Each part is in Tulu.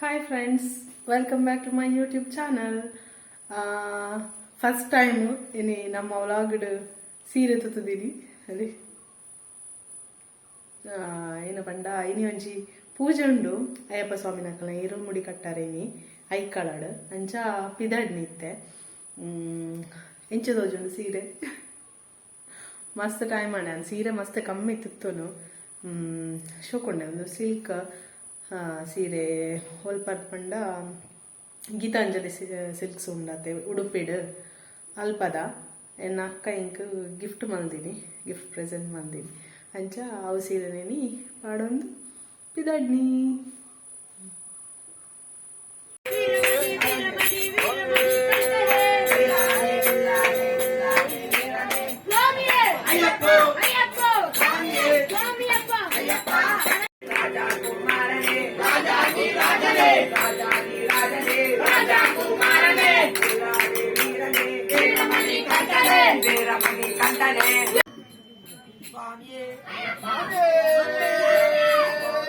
Hi friends, welcome back to my YouTube channel. First time ಇನಿ ನಮ್ಮ ವ್ಲಾಗ್ಡ್ ಸೀರೆ ತುತ್ತುದೀನಿ. ಅದೇ ಏನ ಪಂಡ, ಇನಿ ಒಂಜಿ ಪೂಜೆ ಉಂಡು ಅಯ್ಯಪ್ಪ ಸ್ವಾಮಿನಕಲ್ನ ಇರುಮುಡಿ ಕಟ್ಟಾರೆ ಇನಿ ಐಕಳಡ್. ಅಂಚ ಪಿದಡ್ನಿ ಇತ್ತೆ. ಎಂಚ ತೋಜುಂಡು ಸೀರೆ? ಮಸ್ತ್ ಟೈಮ್ ಆಂಡ್. ಸೀರೆ ಮಸ್ತ್ ಕಮ್ಮಿ ತುತ್ತುನು. ಶೋಕುಂಡೆ ಒಂದು ಸಿಲ್ಕ್ ಸೀರೆ. ಒಲ್ಪರ್ದ್ ಪಂಡ ಗೀತಾಂಜಲಿ ಸಿಲ್ಕ್ಸ್ ಉಂಡತೆ ಉಡುಪಿಡ್, ಅಲ್ಪದ. ಎನ್ನ ಅಕ್ಕ ಇಂಕ್ ಗಿಫ್ಟ್ ಮಲ್ದಿನಿ, ಗಿಫ್ಟ್ ಪ್ರೆಸೆಂಟ್ ಮಲ್ದಿನಿ. ಅಂಚ ಅವು ಸೀರೆನೇನಿ ಪಾಡೊಂದು ಪಿದಡ್ನಿ.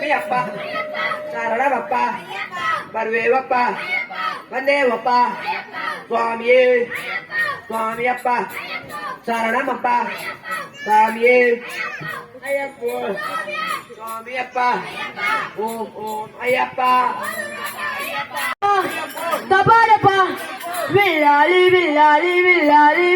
ಅಯ್ಯಪ್ಪ ಶರಣಮಪ್ಪ, ಬರ್ವೇವಪ್ಪ, ಬಂದೇವಪ್ಪ, ಸ್ವಾಮಿಯೇ, ಸ್ವಾಮಿಯಪ್ಪ, ಶರಣಮಪ್ಪ, ಸ್ವಾಮಿಯೇ, ಅಯ್ಯಪ್ಪ, ಸ್ವಾಮಿಯಪ್ಪ, ಓಂ ಓಂ ಅಯ್ಯಪ್ಪ. ತಪಾರಪ್ಪ, ವಿಲ್ಲಾಲಿ ವಿಲ್ಲಾಲಿ ವಿಲ್ಲಾಲಿ.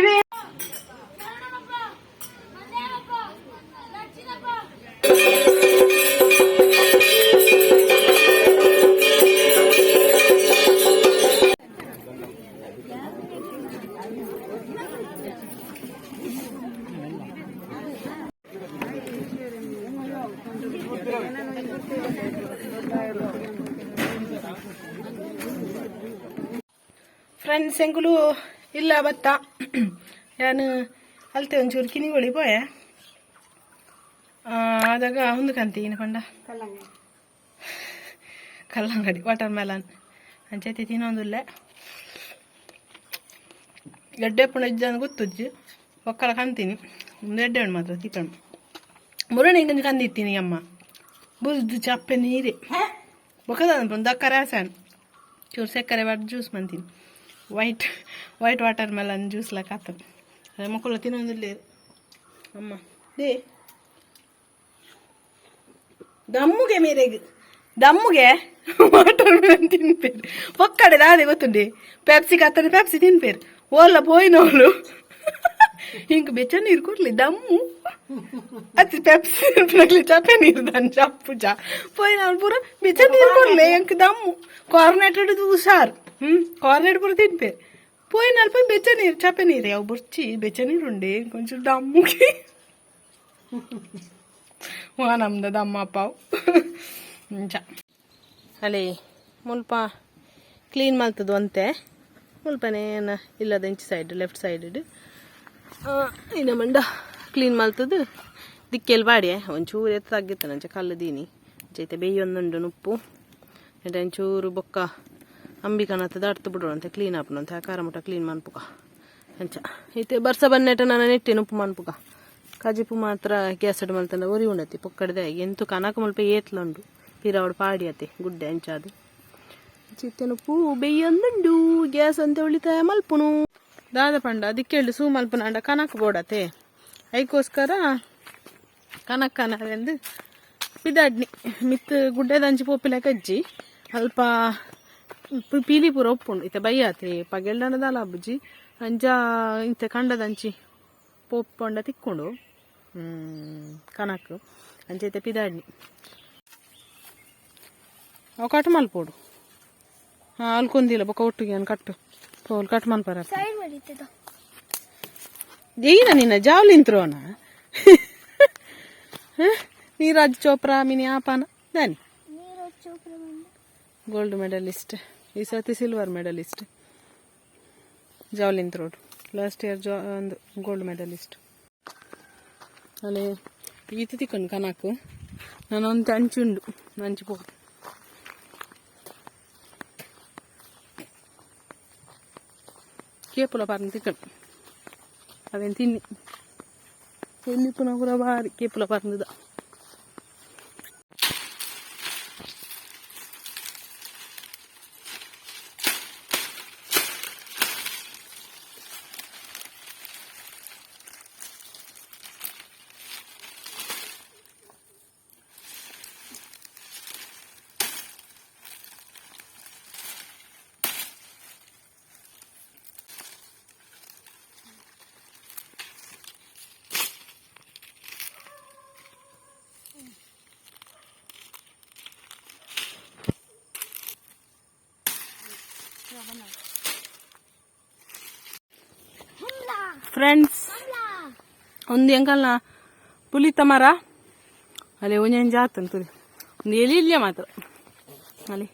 ಫ್ರೆಂಡ್ಸ್, ಎಂಕುಲು ಇಲ್ಲ ಬತ್ತ. ಯಾನು ಅಲ್ತೆ ಒಂಚೂರು ಕಿನಿಗೊಳಿ ಪೋಯೆ. ಆದಾಗ ಒಂದು ಕಂತಿ ಏನು ಪಂಡ ಕಲ್ಲಂಗಡಿ, ವಾಟರ್ ಮೆಲನ್. ಅಂಚೈತಿ ತಿನ್ನೊಂದುಲ್ಲೆ. ಎಡ್ಡೆ ಪುಣ ಇಜ್ಜಾನ್ ಗೊತ್ತುಜ್ಜಿ, ಒಕ್ಕಲ ಕಂತೀನಿ. ಒಂದು ಎಡ್ಡೆ ಉಂಡು ಮಾತ್ರ ತಿಕ್ಕಣು. ಮುರಣಿ ಇಂಕೊಂಚ ಕಂದಿತ್ತೀನಿ ಅಮ್ಮ ಬುದ್ದು ಚಪ್ಪೆ ನೀರೆ ಬೊಕದ ದಕ್ಕರೆ ಆಸಾನ್. ಚೂರು ಸಕ್ಕರೆ ಬಾಟ್ ಜ್ಯೂಸ್ ಮಂತೀನಿ. Wait wait watermelon juice ಲೆಕ್ಕ ಆತ. ಮಕ್ಕಳು ತಿನ್ನೊಂದಿಲ್ಲ. ಅಮ್ಮ they ದಮ್ಮುಗೆ ಮೇರೆಗ್ ದಮ್ಮುಗೆ ವಾಟರ್ ಮೆಲನ್ ತಿನ್ಪೇರು. ಪೊಕ್ಕಡೆ ದಾದೆ ಗೊತ್ತುಂಡೆ, ಪೆಪ್ಸಿ ಕತ್ತನೆ ಪೆಪ್ಸಿ ತಿನ್ಪೇರು. ಓಲ್ಲ ಪೋಯಿನೋಳು ಇಂಕ್ ಬೆಚ್ಚ ನೀರು ಕೊಡ್ಲಿ ದಮ್ಮು ಅತ್ತಿ ಪೆಪ್ಸಿ ತಿನ್ಪಿನಕ್ಲೆ ಚಪ್ಪೆ ನೀರು ದನ್ ಚಪ್ಪು ಚ ಪೋಯಿನವಳು ಪೂರ ಬೆಚ್ಚ ನೀರು ಕೊಡ್ಲಿ ಎಂಕ್ ದಮ್ಮು. ಕಾರ್ನೆಟ್ ಹುಷಾರ್. ಕಾರ್ನೆಟ್ ಪೂರ ತಿನ್ಪೇರು. ಪೋಯಿನಲ್ಪ ಬೆಚ್ಚ ನೀರು, ಚಪ್ಪೆ ನೀರು ಯಾವ ಬುರ್ಚಿ, ಬೆಚ್ಚ ನೀರು ಉಂಡೆ కొంచెం ದಮ್ಮುಗೆ. ನಮ್ದ ದಮ್ಮ ಪಾವು. ಅಂಚ ಅಲೇ ಮುಲ್ಪ ಕ್ಲೀನ್ ಮಲ್ತದು ಅಂತೆ. ಮುಲ್ಪನೇ ಇಲ್ಲದ ಇಂಚಿ ಸೈಡ್, ಲೆಫ್ಟ್ ಸೈಡ್ ಇನ್ನ ಮಂಡ ಕ್ಲೀನ್ ಮಲ್ತದು ದಿಕ್ಕೆಲ್ ಬಾಡಿಯೆ. ಒಂಚೂರು ಎತ್ತ ತಗ್ಗಿತ್ತು, ಅಂಚ ಕಲ್ಲು ದೀನಿ. ಅಂಚೈತೆ ಬೇಯೊಂದುಂಡು ನುಪ್ಪು ಎಟ ಒಂಚೂರು ಬೊಕ್ಕ ಅಂಬಿ ಕಣತ್ತದ ಅಡ್ತು ಬಿಡೋಣಂತೆ, ಕ್ಲೀನ್ ಆಪುನಂತೆ. ಆಕಾರ ಮುಟ್ಟ ಕ್ಲೀನ್ ಮನ್ಪುಕ. ಅಂಚ ಇತ್ತೆ ಬರ್ಸ ಬನ್ನೆಟ ನಾನು ನೆಟ್ಟಿ ನುಪ್ಪು ಮನ್ಪುಕ. ಕಜಿಪು ಮಾತ್ರ ಗ್ಯಾಸ್ ಮಲ್ತಂಡ ಒರಿ ಉಂಡತಿ ಪೊಕ್ಕಡ್ದೆ. ಎಂತು ಕನಕ ಮುಲ್ಪ ಏತ್ಲುಂಡು ಪಿರಾವಡು ಪಾಡಿ ಅತೆ ಗುಡ್ಡೆ. ಅಂಚಾದು ಚಿತ್ತನ ಪೂ ಬೆಯ್ಯೊಂದುಂಡು. ಗ್ಯಾಸ್ ಅಂತ ಉಳಿತಾಯ ಮಲ್ಪುನು. ದಾದ ಪಂಡ ದಿಕ್ಕೆಳ್ಳು ಸೂ ಮಲ್ಪುನ ಕನಕ ಬೋಡತೆ. ಐಕೋಸ್ಕರ ಕನಕ ಕನರೆಂದು ಪಿದಾಡ್ನಿ. ಮಿತ್ ಗುಡ್ಡೆದಂಚಿ ಪೋಪಿಲ ಕಜ್ಜಿ ಅಲ್ಪ ಪೀಲಿ ಪೂರ ಒಪ್ಪುಂಡು. ಇತ್ತೆ ಬಯ್ಯಾತೆ ಪಗೆಲ್ಡನದಾಲ ಅಬ್ಬುಜಿ. ಅಂಚ ಇಂತೆ ಕಂಡದಂಚಿ ಪೋಪೊಂಡ ತಿಕ್ಕೊಂಡು ಕನಕ್. ಅಂಚ ಇತ್ತೆ ಪಿದಾಡ್ನಿ. ಅವು ಕಟ್ ಮಲ್ಪೋಡು. ಹಾಂ, ಅಲ್ಕೊಂದಿಲ್ಲ ಬೊಕ್ಕ ಒಟ್ಟಿಗೆ ಕಟ್ಟು ತೋಲ್ ಕಟ್ ಮನ್ಪರ. ಏನ ನಿನ್ನ ಜಾವ್ಲಿನ್ ತ್ರೋನ ನೀರಜ್ ಚೋಪ್ರಾ ಮಿನಿ ಆಪಾನ ದಾನಿ ಗೋಲ್ಡ್ ಮೆಡಲಿಸ್ಟ್, ಈ ಸರ್ತಿ ಸಿಲ್ವರ್ ಮೆಡಲಿಸ್ಟ್ ಜಾವ್ಲಿನ್ ಥ್ರೋಡ್. ಲಾಸ್ಟ್ ಇಯರ್ ಜಾ ಒಂದು ಗೋಲ್ಡ್ ಮೆಡಲಿಸ್ಟ್. ಅಲ್ಲೇ ಈತ ತಿಕ್ಕೊಂಡು ಕನಕು. ನಾನು ಒಂದು ಅಂಚುಂಡು ಅಂಚು ಪೋ ಕೇಪುಲ ಪಾರ್ನ ತಿಕ್ಕಂಡು ಅವೇನು ತಿನ್ನಿ. ಎಲ್ಲಿ ಪುನಃ ಪೂರ ಬಾರಿ ಕೇಪುಲ ಪಾರ್ನದ. ಫ್ರೆಂಡ್ಸ್ ಒಂದು ಎಂಕಲ್ನ ಪುಲಿತ ಮರ ಅಲ್ಲಿ ಒಂಜೊಂಜಿ ಆತಂತದೆ ಒಂದು ಎಲಿ ಇಲ್ಲ ಮಾತ್ರ ಅಲ್ಲಿ.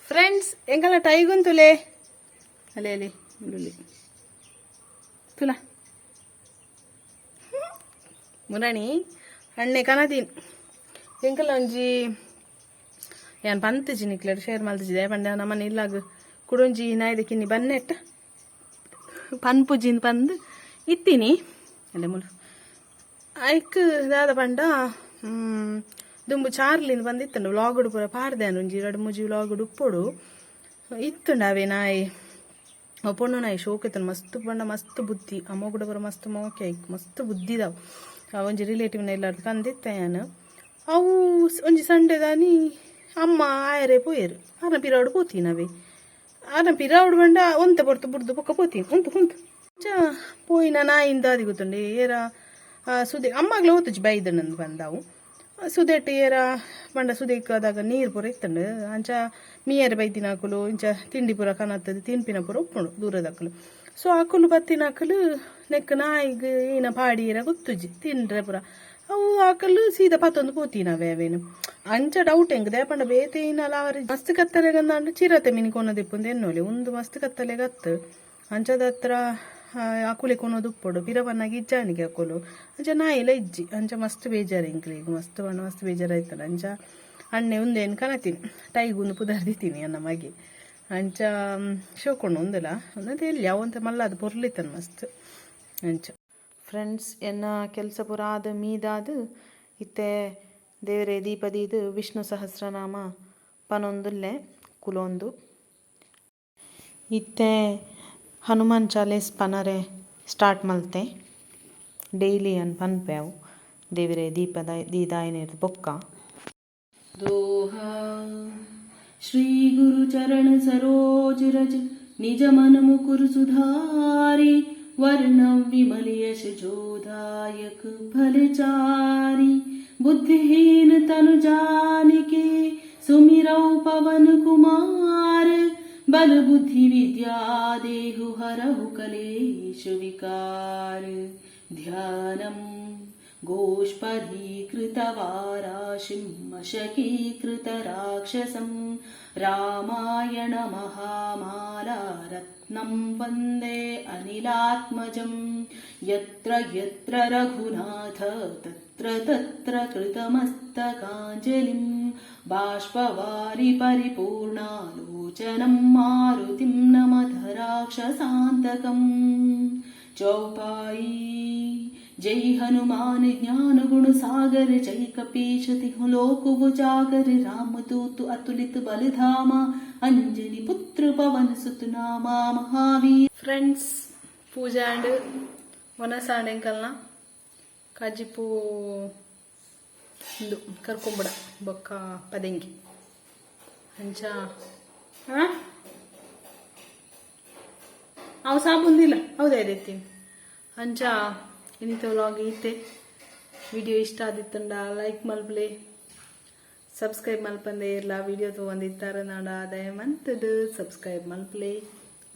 ಫ್ರೆಂಡ್ಸ್, ಎಂಕಲ್ನ ಟೈಗುಂತುಲೆ ಅಲ್ಲಿ ಅಲ್ಲಿ ಮುರುಳಿ ತುಲ ಮುರಣಿ ಅಣ್ಣೆ ಕನದೀನ್. ಎಂಕಲ್ಲ ಒಂಜಿ ಯಾನ್ ಪಂತುಜಿ ನಿಕ್ಲೆಡ್ ಶೇರ್ ಮಲ್ತಿಜಿ ಪಂಡ ನಮ್ಮನೆ ಇಲ್ಲಾಗ ಕುಡೊಂಜಿ ನಾಯ್ದ ಕಿನ್ನಿ ಬನ್ನೆಟ್ಟ ಪನ್ಪುಜಿನ್ ಪಂದ್ ಇತ್ತೀನಿ ಅಲ್ಲೇ ಮುಲು. ಐಕ್ ದಾದ ಪಂಡ ದುಂಬು ಚಾರ್ಲಿನ್ ಬಂದಿತ್ತಂಡು ವ್ಲಾಗುಡು ಪೂರ ಪಾಡ್ದೆ. ಒಂಜಿ ರಡ್ಡ್ ಮೂಜಿ ವ್ಲಾಗುಡು ಉಪ್ಪೊಡು ಇತ್ತುಂಡು. ಅವೇ ನಾಯಿ, ಅವು ಪೊಣ್ಣು ನಾಯಿ, ಶೋಕು ಇತ್ತುಂಡು. ಮಸ್ತ್ ಪಂಡ ಮಸ್ತ್ ಬುದ್ಧಿ. ಅಮ್ಮ ಕೂಡ ಪೂರ ಮಸ್ತ್ ಮೋಕೆ ಐಕ್, ಮಸ್ತ್ ಬುದ್ಧಿದವು. ಆ ಒಂಜಿ ರಿಲೇಟಿವ್ನ ಇಲ್ಲಾರ್ದು ಕಂದಿತ್ತೆ ಯಾನ್. ಅವು ಒಂಜಿ ಸಂಡೆದಾನಿ ಅಮ್ಮ ಆಯರೆ ಪೋಯೆರ್. ಆರ್ನ ಪಿರವುಡು ಪೋತೀನಿ ಅವೇ. ಆರ್ನ ಪಿರವುಡು ಪಂಡ ಒಂತೆ ಪೊರ್ತು ಬುಡ್ದು ಬೊಕ್ಕ ಪೋತೀನಿ. ಉಂತು ಉಂತು ಅಂಚ ಪೋಯಿನ ನಾಯಿಂದ ದಾದಿ ಗೊತ್ತುಂಡು, ಏರ ಸುದೆ ಅಮ್ಮಗ್ಲ ಓತುಜಿ ಬೈದನಂದು ಬಂದವು. ಸುದೆಟ್ ಏರ ಪಂಡ ಸುದೆಕ್ ಅದಾಗ ನೀರು ಪೂರ ಇತ್ತುಂಡು. ಅಂಚ ಮೀಯರೆ ಬೈದಿನಕುಲು ಇಂಚ ತಿಂಡಿ ಪೂರ ಕನತ್ತದು ತಿನ್ಪಿನ ಪೂರ ಉಪ್ಪುಂಡು ದೂರದಕುಲು. ಸೊ ಅಕುಲು ಬತ್ತಿನಕುಲು ನೆಕ್ ನಾಯಿಗ್ ಏನ ಪಾಡಿಯರ ಗೊತ್ತುಜಿ, ತಿಂಡ್ರೆ ಪೂರ ಅವು ಆಕಲು ಸೀದಾ ಪತ್ತೊಂದು ಪೋತಿನವೆ ಅವೇನು. ಅಂಚ ಡೌಟ್ ಎಂಕ್, ದಾಯೆ ಬೇತೆ ಏನಲ ಅವರಿ ಮಸ್ತ್ ಕತ್ತಲೆಗಂದಾಂಡ ಚಿರತೆ ಮಿನಿ ಕೊನದಿಪ್ಪುಂದು ಎನ್ನೋಲಿ. ಒಂದು ಮಸ್ತ್ ಕತ್ತಲೆಗತ್ತು ಅಂಚದ ಹತ್ರ ಅಕುಲೆ ಕೊನೊದು ಉಪ್ಪೊಡು. ಪಿರ ಬನ್ನಾಗ ಇಜ್ಜಾನಿಗೆ ಅಕುಲು. ಅಂಚ ನಾಯಿಲ ಇಜ್ಜಿ. ಅಂಚ ಮಸ್ತ್ ಬೇಜಾರು ಎಂಕ್ಲೆಗ್, ಮಸ್ತ್ ಪಂಡ ಮಸ್ತ್ ಬೇಜಾರಾಯ್ತಲ್ಲ. ಅಂಚ ಅಣ್ಣೆ ಉಂದೇನು ಕನತೀನಿ, ಟೈಗುಂದು ಪುದರ್ದಿತ್ತೀನಿ ಅನ್ನ ಮಗೆ. ಅಂಚ ಶೋಕೊಂಡು ಉಂದಲ ಒಂದಂತ ಎಲ್ಲಿ ಅವಂತ ಮಲ್ಲಾದ ಪೊರ್ಲಿತ್ತನ ಮಸ್ತ್ ಅಂಚ. ಫ್ರೆಂಡ್ಸ್, ಎನ್ನ ಕೆಲಸ ಪೂರ ಆದ್ ಮೀದಾದ್ ಇತ್ತೆ ದೇವರೇ ದೀಪ ದೀದ್ ವಿಷ್ಣು ಸಹಸ್ರನಾಮ ಪನೊಂದುಲ್ಲೆ ಕುಲೊಂದು. ಇತ್ತೆ ಹನುಮಾನ್ ಚಾಲೀಸ್ ಪನರೆ ಸ್ಟಾರ್ಟ್ ಮಲ್ತೆ. ಡೈಲಿ ಅನ್ ಪನ್ಪೆ ಅವು ದೇವರೇ ದೀಪದ ದೀದಾಯನೇರ್ದ್ ಬೊಕ್ಕ. दोहा। श्री गुरु चरण सरोज रज, निज मन मुकुर सुधारी। वरनौं विमल यश जोदायक फलचारी। बुद्धिहीन तनु जानिके, सुमिरौ पवन कुमार। बल बुद्धि विद्या देहु, हरहु कलेश विकार। ध्यानम्। गोष्पदीकृतवाराशिम् अशकीकृतराक्षसं, रामायणमहामाला रत्नं वन्दे अनिलात्मजम्। यत्र यत्र रघुनाथ तत्र तत्र कृतमस्तकाञ्जलिं, बाष्पवारि परिपूर्णालोचनं मारुतिं नमथ राक्षसान्तकम्। चौपाई। जय हनुमान ज्ञान गुण सागर, जय कपीश तिहु लोक उजागर। राम दूत अतुलित बल धामा, अंजनी पुत्र पवन सुत नामा। महावीर ಫ್ರೆಂಡ್ಸ್, ಪೂಜೆ ಆಂಡ್ ವನಸಾಂಡ್. ಎಂಕಲ್ನ ಕಜಿಪು ಇಂದು ಕರ್ಕೊಂಬಡ ಬೊಕ್ಕ ಪದೆಂಗಿ ಅಂಚ. ಹಾಂ, ಅವು ಸಾಬುಂದಿಲ್ಲ ಹೌದಾ ರೀತಿ. ಅಂಚ ಇನಿತ ವ್ಲಾಗ್ ಈತೆ. ವಿಡಿಯೋ ಇಷ್ಟ ಆದಿತ್ತಂಡ ಲೈಕ್ ಮಲ್ಪಲೆ. ಸಬ್ಸ್ಕ್ರೈಬ್ ಮಲ್ಪಂದೆ ಇರ್ಲ ವಿಡಿಯೋ ತೊಗೊಂಡಿತ್ತಾರೆ ನಾಡ ದಯಮಂತದು ಸಬ್ಸ್ಕ್ರೈಬ್ ಮಲ್ಪಲೆ.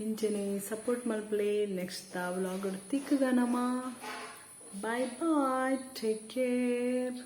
ಇಂಚನೆ ಸಪೋರ್ಟ್ ಮಲ್ಪಲೆ. ನೆಕ್ಸ್ಟ್ ತಾ ವ್ಲಾಗ್ ತಿಕ್ಕುಗ ನಮ. Bye bye, take care.